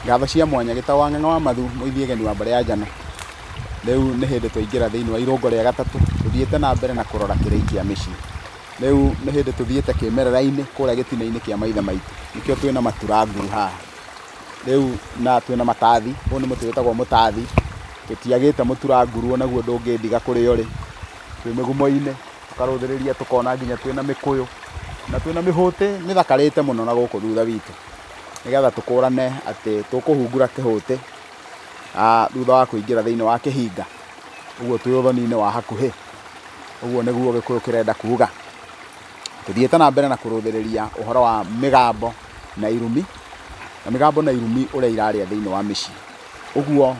Ngatho cia mwanya gĩtagwo Wang'ang'a wa Mathu mũithiegeni wa mbarĩ ya Njano. Rĩu nĩ hĩndĩ twaingĩra thĩinĩ wa irũngo rĩa gatatũ tũthiĩte na mbere na kũrora kĩrĩi kĩa mĩciĩ. Rĩu nĩ hĩndĩ tũthiĩte kĩmerera-inĩ kũrĩa gĩtina-inĩ kĩa maithe maitũ. Nĩkĩo twĩna maturanguru haha. Rĩu na twĩna matathi, ũyũ nĩ mũtĩ wĩtagwo mũtathi. Tũtiagĩte mũturanguru onaguo ndũngĩndiga kũrĩa ũrĩ. Twĩ mĩgumo-inĩ tũkarũthĩrĩria tũkona nginya twĩna mĩkũyũ na twĩna mĩhũtĩ mĩthakarĩte mũno na gũkũ thutha witũ. Nĩgetha tũkũrane atĩ tũkũhungura kĩhũtĩ thutha wa kũingĩra thĩinĩ wa kĩhinga. Ũguo twĩ ũthoni-inĩ wa hakuhĩ. Ũguo nĩguo Gĩkũyũ kĩrenda kuga. Tũthiĩte na mbere na kũrũthĩrĩria ũhoro wa mĩgambo na irumi, na mĩgambo na irumi ũrĩa irarĩa thĩinĩ wa mĩciĩ. Ũguo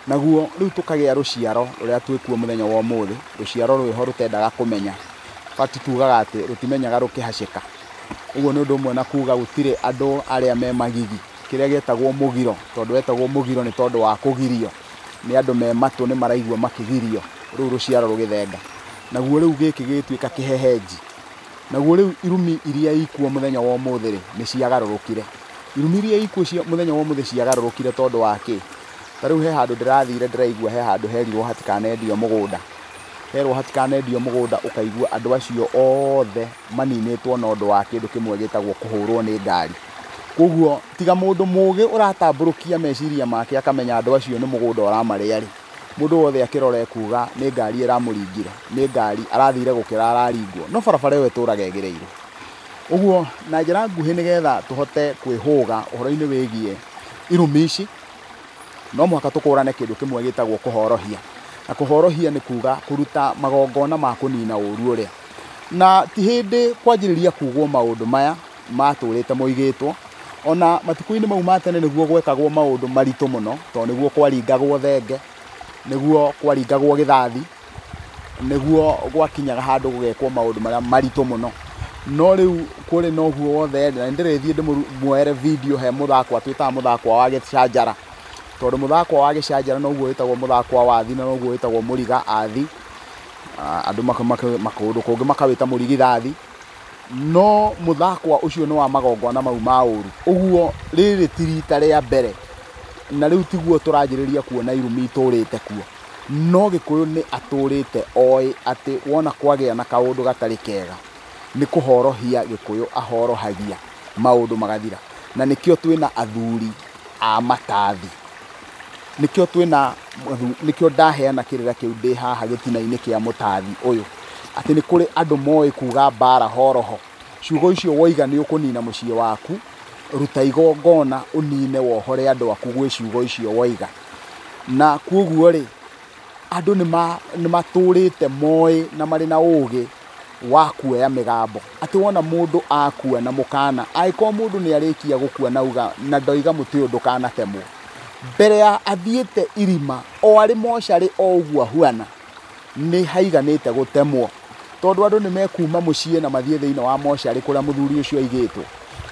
naguo rĩu tũkagĩa rũciaro rũrĩa twĩkuo mũthenya wa ũmũthĩ, rũciaro rwĩho rũtendaga kũmenya. Fact tugaga atĩ rũtimenyaga rũkĩhacĩka. Ũguo nĩ ũndũ ũmwe na kuga gũtirĩ andũ arĩa me magigi, kĩrĩa gĩetagwo mũgiro, tondũ wetagwo mũgiro nĩ tondũ wa kũgirio. Nĩ andũ me matũ nĩ maraigua makĩgirio, rĩu rũciaro rũgĩthenga. Naguo rĩu gĩkĩ gĩgĩtuĩka kĩhehenji. Naguo rĩu irumi iria ikuo mũthenya wa ũmũthĩ rĩ, nĩ ciagarũrũkire. Irumi iria ikuo cia mũthenya wa ũmũthĩ ciagarũrũkire tondũ wa kĩ? Ta rĩu he handũ ndĩrathire ndĩraigua he handũ herirwo hatikanendio mũgũnda. Herwo hatikanendio mũgũnda ũkaigua andũ acio othe maninĩtwo na ũndũ wa kĩndũ kĩmwe gĩtagwo kũhũrwo nĩ ngari. Koguo tiga mũndũ mũgĩ ũratambũrũkia meciria make akamenya andũ acio nĩ mũgũnda ũramarĩa rĩ, mũndũ wothe akĩrora ekuga nĩ ngari ĩramũringire, nĩ ngari arathire gũkĩra araringwo, no barabara ĩyo ĩtũraga ĩgereirwo. Ũguo na njĩra nguhĩ nĩgetha tũhote kwĩhũga ũhoro-inĩ wĩgiĩ irumi ici, no mũhaka tũkũrane kĩndũ kĩmwe gĩtagwo kũhorohia. Na kũhorohia nĩ kuga kũruta magongona ma kũnina ũru ũrĩa. Na ti hĩndĩ kwanjĩrĩria kugwo maũndũ maya matũrĩte moigĩtwo, ona matukũ-inĩ mau ma tene nĩguo gwekagwo maũndũ maritũ mũno, tondũ nĩguo kwaringagwo thenge, nĩguo kwaringagwo gĩthathi, nĩguo gwakinyaga handũ gũgekwo maũndũ marĩa maritũ mũno. No rĩu kũrĩ na ũguo wothe, na nĩndĩrĩthiĩ ndĩmuoere video he mũthakwa twĩtaga mũthakwa wa gĩcanjara. Tondũ mũthakwa wa gĩcanjara noguo wĩtagwo mũthakwa wa athi na noguo wĩtagwo mũriga athi. Andũ kũndũ kũngĩ makawĩta mũrigithathi. No mũthakwa ũcio nĩ wa magongona mau ma ũru. Ũguo rĩrĩ ti rita rĩa mbere, na rĩu tiguo tũranjĩrĩria kuona irumi itũrĩte kuo. No Gĩkũyũ nĩ atũrĩte oĩ atĩ wona kwagĩa na kaũndũ gatarĩ kega, nĩ kũhorohia Gĩkũyũ ahorohagia maũndũ magathira. Na nĩkĩo twĩna athuri a matathi. Nĩkĩo twĩna nĩkĩo ndaheana kĩrĩra kĩu ndĩ haha gĩtina-inĩ kĩa mũtathi ũyũ, atĩ nĩ kũrĩ andũ moĩ kuga mbara horoho. Ciugo icio woiga nĩ ũkũnina mũciĩ waku, ruta igongona ũnine wohore andũ aku gwĩ ciugo icio woiga. Na koguo rĩ, andũ nĩ matũrĩte moĩ na marĩ na ũgĩ wa kuoya mĩgambo. Atĩ wona mũndũ akua na mũkana, angĩkorwo mũndũ nĩ arĩkia gũkua na uga na ndoiga mũtĩ ũyũ ndũkanatemwo, mbere ya athiĩte irima o arĩ mocarĩ o ũguo ahuana, nĩ haiganĩte gũtemwo. Tondũ andũ nĩ mekuma mũciĩ na mathiĩ thĩinĩ wa mocarĩ kũrĩa mũthuri ũcio aigĩtwo,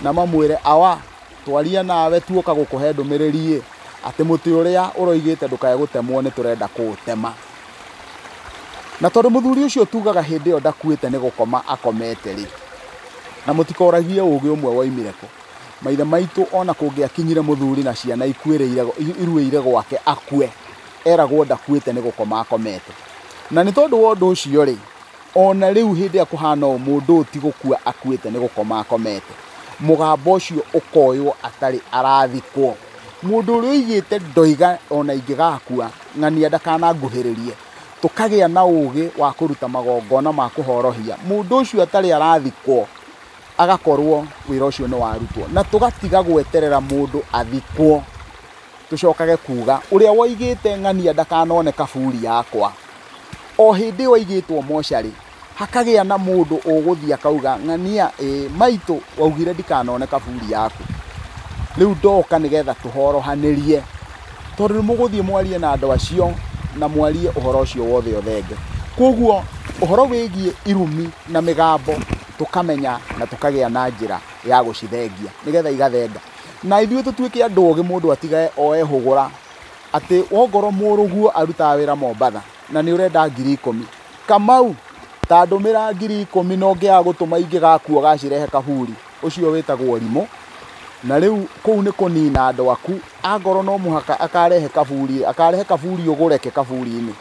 na mamwĩre awa twaria nawe tuoka gũkũhe ndũmĩrĩri ĩ, atĩ mũtĩ ũrĩa ũroigĩte ndũkae gũtemwo nĩ tũrenda kũũtema. Na tondũ mũthuri ũcio tugaga hĩndĩ ĩyo ndakuĩte nĩ gũkoma akomete rĩ, na mũtikoragie ũgĩ ũmwe woimire kũ. Maithe maitũ ona kũngĩakinyire mũthuri na ciana ikuĩrĩire iruĩire gwake akue, eragwo ndakuĩte nĩ gũkoma akomete. Na nĩ tondũ wa ũndũ ũcio rĩ, ona rĩu hĩndĩ ĩrĩa kũhana ũũ mũndũ ũyũ ti gũkua akuĩte nĩ gũkoma akomete, mũgambo ũcio ũkoywo atarĩ arathikwo. Mũndũ ũrĩa ũigĩte ndoiga ona ingĩgakua ng'ania ndakananguhĩrĩrie, tũkagĩa na ũgĩ wa kũruta magongona ma kũhorohia mũndũ ũcio atarĩ arathikwo, agakorwo wĩra ũcio nĩ warutwo. Na tũgatiga gweterera mũndũ athikwo, tũcokage kuga ũrĩa woigĩte ng'ania ndakanone kaburi yakwa, o hĩndĩ ĩyo aigĩtwo mocarĩ, hakagĩa na mũndũ ũgũthiĩ akauga ng'ania ĩ maitũ waugire ndikanone kaburi yaku, rĩu ndoka nĩgetha tũhorohanĩrie. Tondũ nĩ mũgũthiĩ mwarie na andũ acio na mwarie ũhoro ũcio wothe ũthenge. Koguo ũhoro wĩgiĩ irumi na mĩgambo tũkamenya na tũkagĩa na njĩra ya gũcithengia nĩgetha igathenga. Na ithuĩ tũtuĩke andũ ogĩ, mũndũ atigage oe hũgũra atĩ wongorwo mũrũguo arutaga wĩra Mombatha na nĩ ũrenda 10,000, Kamau ta ndũmĩra 10,000 na ũngĩaga gũtũma ingĩgakua ũgacirehe kaburi, ũcio wĩtagwo ũrimũ. Na rĩu kũu nĩ kũnina andũ aku, angorwo no mũhaka akarehe kaburi, akarehe kaburi ũgũreke kaburi-inĩ.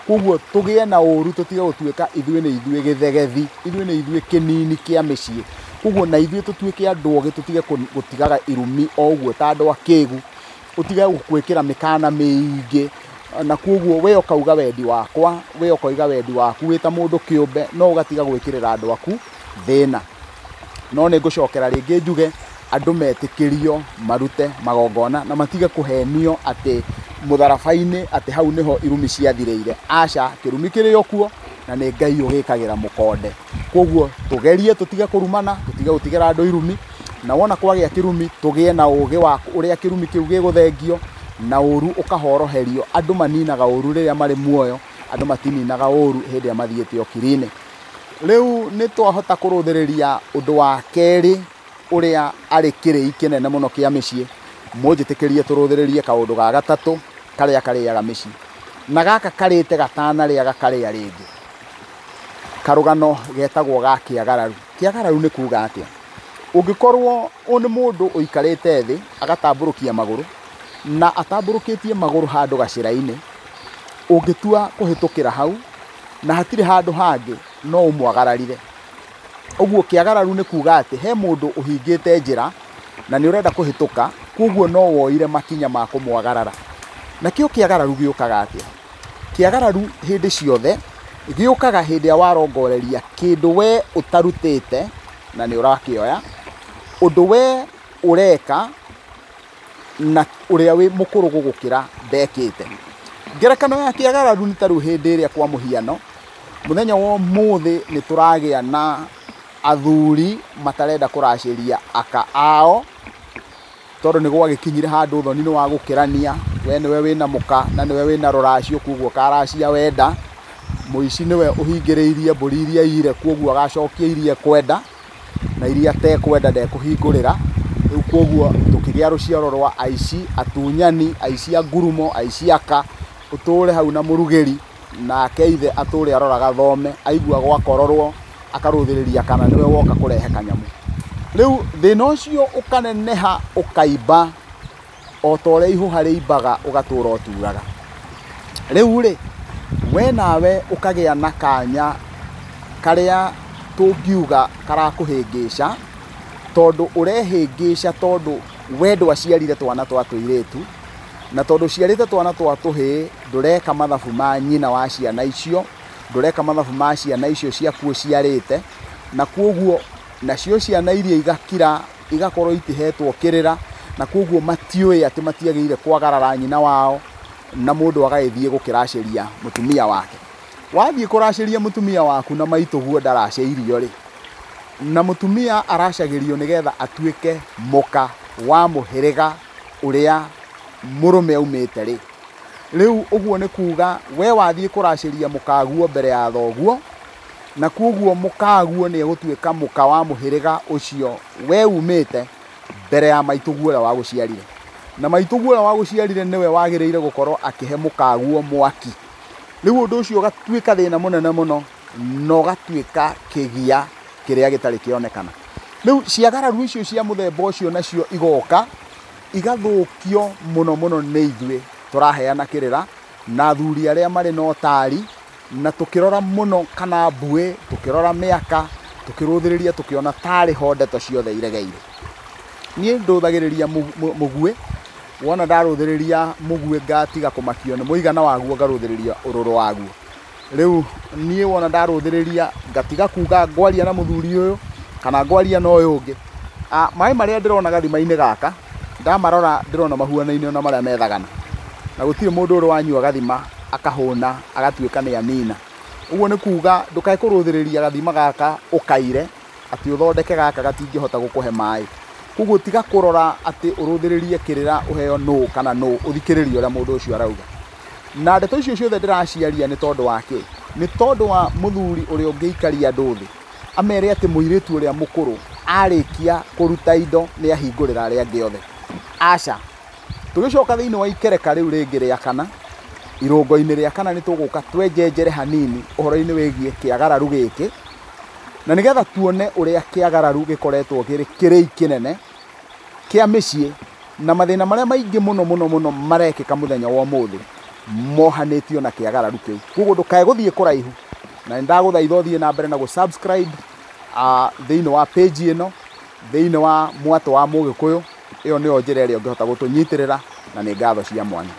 Koguo tũgĩe na ũru, tũtige gũtuĩka ithuĩ nĩ ithuĩ gĩthegethi, ithuĩ nĩ ithuĩ kĩnini kĩa mĩciĩ. Koguo na ithuĩ tũtuĩke andũ ogĩ, tũtige gũtigaga irumi o ũguo ta andũ akĩgu, ũtige gwĩkĩra mĩkana mĩingĩ, na koguo we ũkauga wendi wakwa, we ũkoiga wendi waku wĩ ta mũndũ kĩũmbe, no ũgatiga gwĩkĩrĩra andũ aku thĩna. No nĩ ngũcokera rĩngĩ njuge andũ metĩkĩrio marute magongona na matige kũhenio atĩ mũtharaba-inĩ atĩ hau nĩho irumi ciathirĩire. Aca, kĩrumi kĩrĩ o kuo na nĩ Ngai ũgĩkagĩra mũkonde. Koguo tũgerie tũtige kũrumana, tũtige gũtigĩra andũ irumi, na wona kwagĩa kĩrumi tũgĩe na ũgĩ wa ũrĩa kĩrumi kĩu gĩgũthengio na ũru ũkahoroherio. Andũ maninaga ũru rĩrĩa marĩ muoyo, andũ matininaga ũru hĩndĩ ĩrĩa mathiĩte ũkiri-inĩ. Rĩu nĩ twahota kũrũthĩrĩria ũndũ wa kerĩ ũrĩa arĩ kĩrĩi kĩnene mũno kĩa mĩciĩ. Mũnjĩtĩkĩrie tũrũthĩrĩrie kaũndũ ga gatatũ karĩa karĩaga mĩciĩ, na gaka karĩte gatanarĩa gakarĩa rĩngĩ. Karũgano getagwo ga kĩagararu. Kĩagararu nĩ kuga atĩa? Ũngĩkorwo nĩ mũndũ ũikarĩte thĩ agatambũrũkia magũrũ, na atambũrũkĩtie magũrũ handũ gacĩra-inĩ, ũngĩtua kũhĩtũkĩra hau na hatirĩ handũ hangĩ, no ũmwagararire. Ũguo kĩagararu nĩ kuga atĩ he mũndũ ũhingĩte njĩra na nĩ ũrenda kũhĩtũka, koguo no woire makinya ma kũmwagarara. Nakĩo kĩagararu gĩũkaga atĩa? Kĩagararu hĩndĩ ciothe gĩũkaga hĩndĩ ĩrĩa warongoreria kĩndũ we ũtarutĩte na nĩ ũrakĩoya, ũndũ we ũreka na ũrĩa wĩ mũkũrũ gũgũkĩra ndekĩte. Ngerekano ya kĩagararu nĩ ta rĩu hĩndĩ ĩrĩa kwa mũhiano mũthenya wa ũmũthĩ nĩ tũragĩa na athuri matarenda kũracĩria aka ao, tondũ nĩ gwagĩkinyire handũ thoni nĩ wa gũkĩrania, we nĩwe wĩna mũka na nĩwe wĩna rũracio, koguo ũkaracia wenda. Mũici nĩwe ũhingĩrĩirie mbũri iria ire, koguo agacokia iria ekwenda na iria atekwenda ndekũhingũrĩra. Rĩu koguo tũkĩgĩa rũciaro rwa aici, atunyani, aici a ngurumo, aici aka, ũtũre hau na mũrugĩri, nake ithe atũre aroraga thome, aigua gwakororwo akarũthĩrĩria kana nĩwe woka kũrehe kanyamũ. Rĩu thĩna ũcio ũkaneneha ũkaimba o ta ũrĩa ihũha rĩimbaga ũgatũra ũturaga. Rĩu rĩ, we nawe ũkagĩa na kanya karĩa tũngiuga karakũhĩngĩca, tondũ ũrehĩngĩca tondũ we ndwaciarire twana twa tũirĩtu, na tondũ ũciarĩte twana twa tũhĩĩ ndũreka mathabu ma nyina wa ciana icio, ndũreka mathabu ma ciana icio ciaku ũciarĩte, na koguo nacio ciana iria igakira igakorwo itihetwo kĩrĩra, na koguo matiũĩ atĩ matiagĩrĩire kwagarara nyina wao, na mũndũ agagĩthiĩ gũkĩracĩria mũtumia wake. Wathiĩ kũracĩria mũtumia waku na maitũguo ndaracĩirio rĩ, na mũtumia aracagĩrio nĩgetha atuĩke mũka wa mũhĩrĩga ũrĩa mũrũme aumĩte rĩ. Rĩu ũguo nĩ kuga we wathiĩ kũracĩria mũkaguo mbere ya thoguo, na koguo mũkaguo nĩ egũtuĩka mũka wa mũhĩrĩga ũcio we umĩte mbere ya maitũguo ũrĩa wagũciarire. Na maitũguo ũrĩa wagũciarire nĩwe wagĩrĩire gũkorwo akĩhe mũkaguo mwaki. Rĩu ũndũ ũcio ũgatuĩka thĩna mũnene mũno na ũgatuĩka kĩgia kĩrĩa gĩtarĩ kĩonekana. Rĩu ciagararu icio cia mũthemba ũcio nacio igoka igathũkio mũno mũno nĩ ithuĩ tũraheana kĩrĩra na athuri arĩa marĩ na ũtari, na tũkĩrora mũno kana mbuĩ, tũkĩrora mĩaka, tũkĩrũthĩrĩria tũkĩona tarĩ ho ndeto ciothe iregeire. Niĩ ndũthagĩrĩria mũguĩ, wona ndarũthĩrĩria mũguĩ ngatiga kũmakio nĩ mũigana waguo, ngarũthĩrĩria ũrũrũ waguo. Rĩu niĩ wona ndarũthĩrĩria ngatiga kuga ngwaria na mũthuri ũyũ kana ngwaria na ũyũ ũngĩ. Maĩ marĩa ndĩrona gathima-inĩ gaka ndamarora ndĩrona mahuanaine na marĩa methagana, na gũtirĩ mũndũ ũrĩ wanyua gathima akahũna agatuĩka nĩ anina. Ũguo nĩ kuga ndũkae kũrũthĩrĩria gathima gaka ũkaire atĩ ũthondeke gaka gatingĩhota gũkũhe maĩ. Koguo tiga kũrora atĩ ũrũthĩrĩrie kĩrĩra ũheo nũ kana nũ, ũthikĩrĩrie ũrĩa mũndũ ũcio arauga. Na ndeto icio ciothe ndĩraciaria nĩ tondũ wa kĩ? Nĩ tondũ wa mũthuri ũrĩa ũngĩikaria andũ thĩ amere atĩ mũirĩtu ũrĩa mũkũrũ arĩkia kũruta indo nĩ ahingũrĩra arĩa angĩ othe. Aca. Tũgĩcoka thĩinĩ wa ikereka rĩu rĩngĩ rĩa kana, irũngo-inĩ rĩa kana nĩ tũgũka twenjenjere hanini ũhoro-inĩ wĩgiĩ kĩagararu gĩkĩ, na nĩgetha tuone ũrĩa kĩagararu gĩkoretwo kĩrĩ kĩrĩi kĩnene, Kĩa mĩciĩ na mathĩna marĩa maingĩ mũno mũno mũno marekĩka mũthenya wa ũmũthĩ mohanĩtio na kĩagararu kĩu. Koguo ndũkae gũthiĩ kũraihu, na nĩndagũthaitha ũthiĩ na mbere na gũ subscribe thĩinĩ wa page ĩno, thĩinĩ wa Mwatũ wa Mũgĩkũyũ. Ĩyo nĩyo njĩra ĩrĩa ũngĩhota gũtũnyitĩrĩra, na nĩ ngatho cia mwanya.